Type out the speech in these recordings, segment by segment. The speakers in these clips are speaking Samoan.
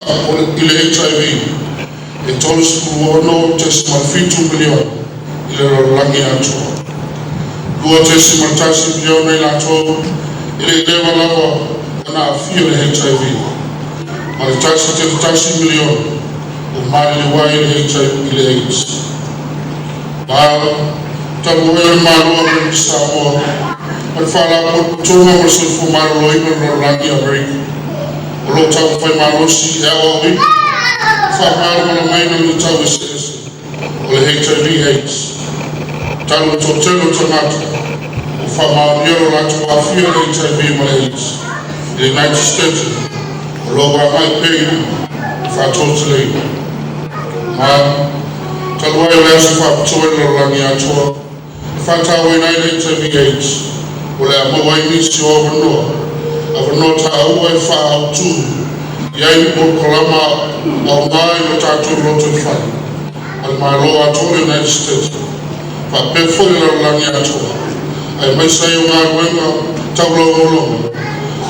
I le HIV e 36.7 miliona i le lalolagi atoa. 2.1 miliona i latou e le i leva lava ona aafia i le HIV, ma le 1.1 miliona ua maliliu ai i le HIV le AIDS. Ma talu ai o le Malo o Amerika Samoa ma le Faalapotopotoga mo le Soifua Maloloina o le Lalolagi a Amerika o lo o taumafai malosi e aoaoina ma faamalamalamaina luitau eseese o le HIV AIDS, talu le toatele o tagata ua faamaonia lo latou aafia i le HIV ma le AIDS i le United States o lo o agai pea i luma le faatoateleina. Ma talu ai o le aso faapitoa i le lalolagi atoa e faatauaina ai le HIV AIDS, o le a maua ai nisi o avanoa taua e faaautu i ai ni polokalame aoga i lo tatou lotoifale ma le Malo atoa o le United States faapea foi le lalolagi atoa, aemaise ai o galuega taulogologo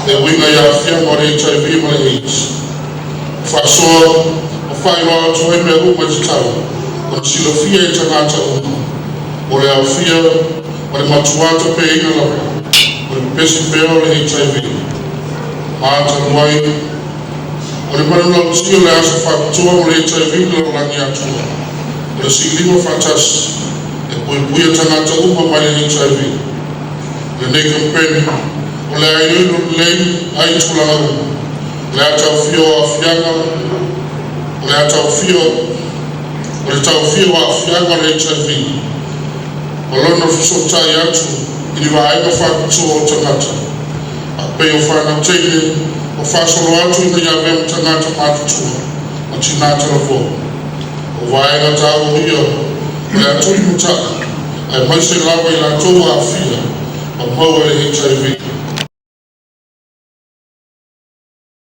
e uiga i aafiaga o le HIV ma le AIDS, ma faasoa ma faailoa atu ai mea uma e tatau ona silafia e tagata uma, o le aofia ma le matua tapeina lava o le pepesi pea o le HIV. Ma talu ai o le manulauti o le aso faapitoa mo le HIV i le lalolagi atoa, o le “Silima Faatasi e Puipuia Tagata Uma mai le HIV”, o lenei kamupeni o le a iloilo lelei ai tulaga uma, o le a taofia o aafiaga o le HIV ma lona fesootai atu i ni vaega faapitoa o tagata, faapei o fanau teine, ma faasolo atu ina ia avea ma tagata matutua ma tina talavou. O vaega taua ia o le a tulimatai, aemaise lava i latou ua aafia ma maua i le HIV.